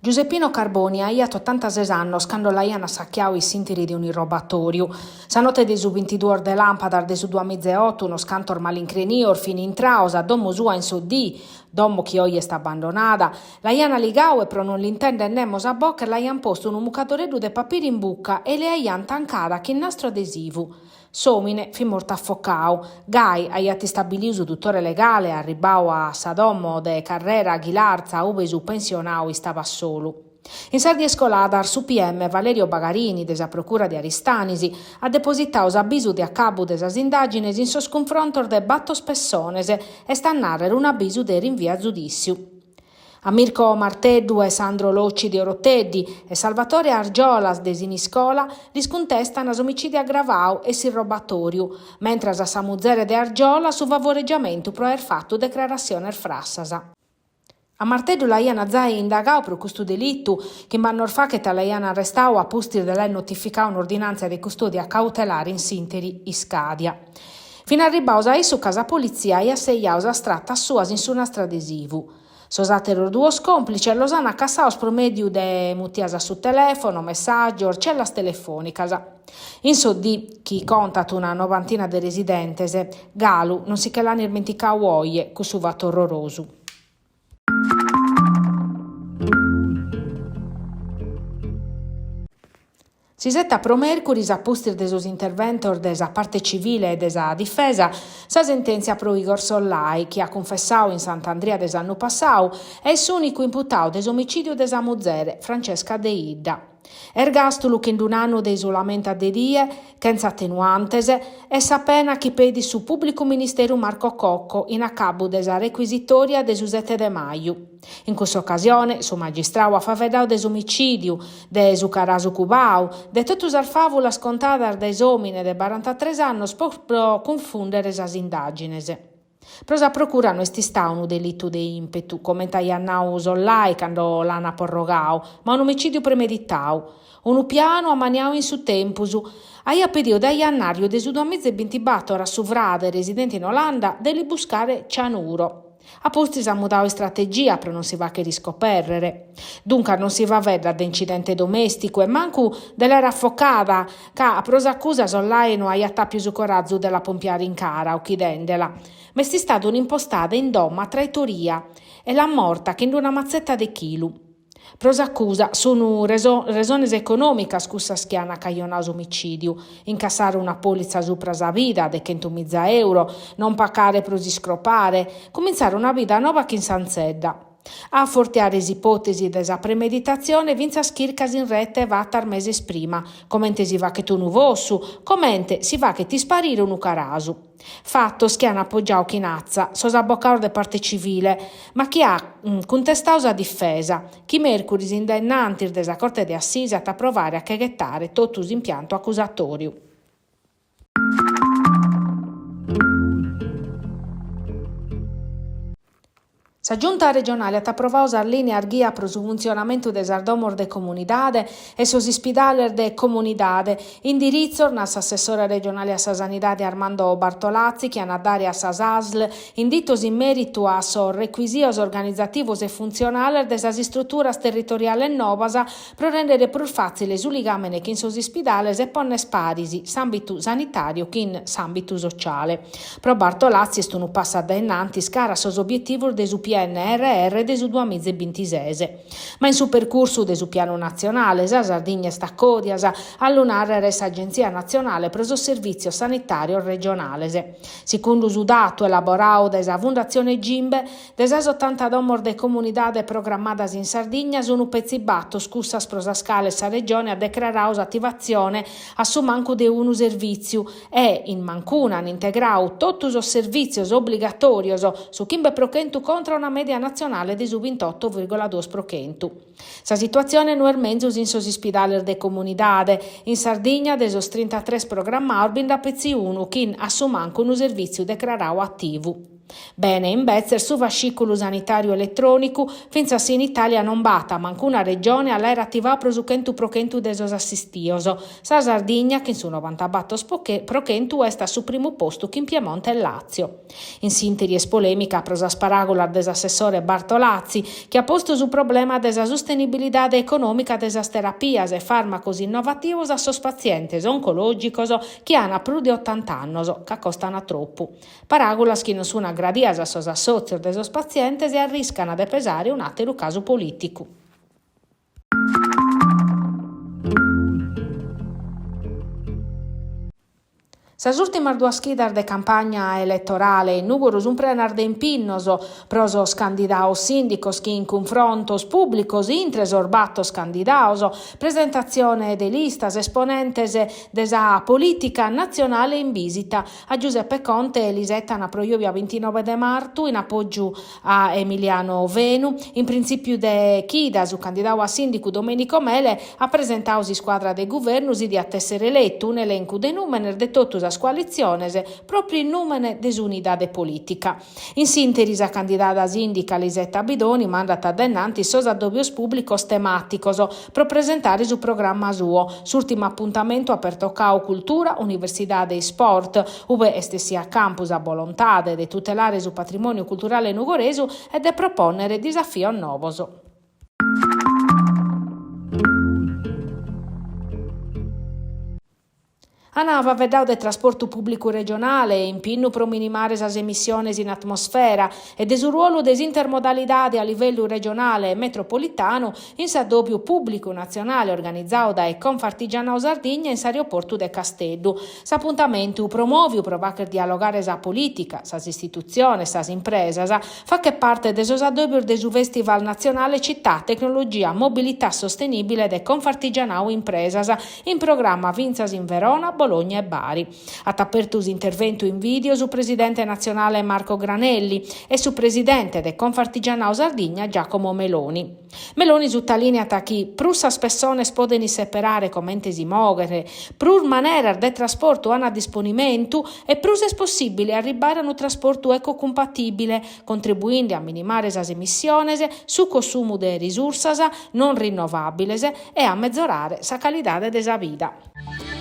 Giuseppino Carboni aiat otantases annos cando l'aian assachiadu in s'interi de un'irrobatòriu. Sa note de su bintiduos de làmpadas de su duamiza e oto unos cantos malincrenios fin intrados a domo sua in Soddì, domo chi oje est abbandonada, l'aian ligadu e pro non l'intender nemos a boches l'aian postu unu mucadoreddu de papiri in buca e li aian tancada chin nastru adesivu. S'òmine fit mortu afocadu, gai aiat istabilidu su dutore legale arribbadu a sa domo de carrera Ghilarza ube su pensionadu istabat solu. In sas dies coladas su PM Valerio Bagarini de sa Procura de Aristanis at depositadu s'abisu de acabu de sas indàgines in sos cunfrontos de bator pessones, est a nàrrere un'abisu de rinviu a zudìssiu. A Mirko Marteddu e Sandro Locci de Oroteddi e Salvatore Argiolas de Siniscola lis cuntestan s'omicìdiu agravadu e s'irrobatòriu, mentras a sa muzere de Argiolas su favoregiamentu pro aer fatu decrarassiones frassas. A Marteddu l'aian zai indagadu pro custu delitu, chimb'annos faghet l'aian arrestadu a pustis de l'aer notificadu un'ordinàntzia de custòdia cautelare in s'ìnteri iscàdia. Fin arribbados a issu ca sa politzia aiat sejadu sas tratas suas in su nastru adesivu. Sos àteros duos còmplices los an acassados pro mèdiu de mutias a su telèfono, messàgios, cellas telefònicas. In Soddì, chi contat una novantina de residentes, galu non si che l'an ismenticadu oje cussu fatu orrorosu. S'isetat pro mèrcuris, a pustis de sos interventos de sa parte civile e de sa difesa, sa sentèntzia pro Igor Sollai, chi at cunfessadu in Sant'Andria de s'annu passadu e est s'ùnicu imputadu de s'omicìdiu de sa muzere, Francesca Deidda. Ergàstulu chin un'annu de isulamentu a de die, chentza atenuantes, est sa pena chi pedit su pùblicu ministeru Marco Cocco in acabu de sa recuisitòria de su sete de maju. In cussa ocasione su magistrau at faeddadu de s'omicìdiu, de su carasu cubadu, de totu sas fàvulas contadas dae s'òmine de barantatres annos pro cunfùndere sas indàgines. Pro sa procura no est istadu unu delitu de ìmpetu, comente aiat nadu Sollai cando l'ant porrogadu, ma un'omicìdiu premeditadu. Unu pianu ammaniadu in su tempus. Aiat pedidu dae jannàriu de su duamiza e bintibator a su frade, residente in Olanda, de li buscare cianuro. A pustis at mudadu istrategia pro non si fàghere iscopèrrere. Duncas non si faeddat de incidente domèsticu e mancu de l'àere afocada, ca pro s'acusa Sollai no aiat àpiu su corazu de la pompiare in cara, ochidende·la. Ma est istada un'impostada in domo a traitoria e l'at morta chin una matzeta de chilu. Pro s'acusa sun resones econòmicas cussas chi an cajonadu s'omicìdiu, incassare una pòlitza supra sa vida de chentumiza euro, non pacare pro s'iscropare, cumintzare una vida noba chin s'anzedda. A afortiare s'ipòtesi de sa premeditatzione fintzas chircas in rete fatas meses prima, comente si faghet unu fossu, comente si faghet isparire unu carasu. Fatos chi an apogiadu chin atza sos abocados de parte civile, ma chi at cuntestadu sa difesa, chi mèrcuris in dae innantis de sa Corte de Assise at a provare a che ghetare totu s'impiantu acusatòriu. Sa Giunta regionale at aprovadu sas lìneas ghia pro su funtzionamentu de sas domos de comunidade e sos ispidales de comunidade, indiritzos, nat s'assessore regionale a sa Sanidade Armando Bartolazzi, chi an a dare a sas ASL inditos in mèritu a sos recuisios organizativos e funtzionales de sas istruturas territoriales novas pro rèndere prus fàtzile su ligàmene chin sos ispidales e pònnere paris s'àmbitu sanitàriu chin s'àmbitu sociale. Pro Bartolazzi est unu passu a dae innantis cara a sos obietivos de su PNRR de su duamiza e bintises. Ma in su percursu de su pianu natzionale sa Sardigna est a còdias, a lu nàrrere est s'Agentzia Natzionale pro sos Servìtzios Sanitàrios Regionales. Segundu su datu elaboradu dae sa Fundatzione Gimbe, De sas otanta domos de comunidade programmadas in Sardigna sunt petzi bator cussas pro sas cales sa Regione at decraradu s'ativatzione a su mancu de unu servìtziu e, in mancuna, an integradu totu sos servìtzios obligatòrios, su chimbe pro chentu contra una mèdia natzionale de su bintoto vìrgola duos pro chentu. Sa situatzione no est menzus in sos ispidales de comunidade. In Sardigna de sos trintatres programmados bi nd'at petzi unu chin a su mancu unu servìtziu decraradu ativu. Bene imbetzes su fascìculu sanitàriu eletrònicu, fintzas si in Itàlia non b'at mancuna regione a l'àere ativadu pro su 100% de sos assistios, sa Sardigna chin su novantabator pro chentu est a su primu postu chin Piemonte e Làtzio. In s'ìnteri est polèmica pro sas paràgulas de s'assessore Bartolazzi, chi at postu su problema de sa sustenibilidade econòmica de sas terapias e fàrmacos innovativos a sos patzientes oncològicos chi an prus de otant'annos, ca costan tropu. Paràgulas chi non sun agradias a sos assòtzios de sos patzientes e arriscan de pesare un'àteru casu polìticu. Sas ùrtimas duas chidas de campagna eletorale in Nùgoro sunt prenas de impinnos pro sos candidados sìndicos chin cunfrontos pùblicos intre sos bator candidados, presentatzione de listas, esponentes de sa polìtica natzionale in bìsita. A Giuseppe Conte l'isetan pro jòbia bintinoe de martu in apògiu a Emiliano Fenu. In printzìpiu de chida su candidadu a sìndicu Domenico Mele at presentadu s'iscuadra de guvernu si diat èssere eletu un'elencu de nùmenes de totu sas coalitziones pròpriu in nùmene de s'unidade polìtica. In s'ìnteri sa candidada sìndica Lisetta Bidoni mandat a dae sos addòbios pùblicos temàticos pro presentare su programma suo. S'ùrtimu apuntamentu at pertocadu cultura, universidade e isport, ue est essia a campu sa bolontade de tutelare su patrimòniu culturale nugoresu e de propònnere disafios novos. An faeddadu de trasportu pùblicu regionale e impinnu pro minimare sas emissiones in atmosfera e de su ruolu de s'intermodalidade a livellu regionale e metropolitanu in s'addòbiu pùblicu natzionale organizadu dae Confartigianau Sardigna in s'aeroportu de Casteddu. S'apuntamentu, promòviu pro fàghere dialogare sa polìtica, sas istitutziones, sas impresas, faghet parte de sos addòbios de su Festival Natzionale Città, Tecnologia, Mobilità Sostenibile de Confartigianau Impresas, in programma fintzas in Verona, Bologna e Bari. At apertu s'interventu in vìdeo su presidente natzionale Marco Granelli e su presidente de Confartigianau Sardigna Giacomo Meloni. Meloni sutalìniat chi prus sas pessones podent isseperare comente si mòghere, prus maneras de trasportu an a disponimentu e prus est possìbile arribbare a unu trasportu ecocumpatìbile, contribuinde a minimare sas emissiones, su consumu de risursas non rinnovàbiles e a mezorare sa calidade de sa vida.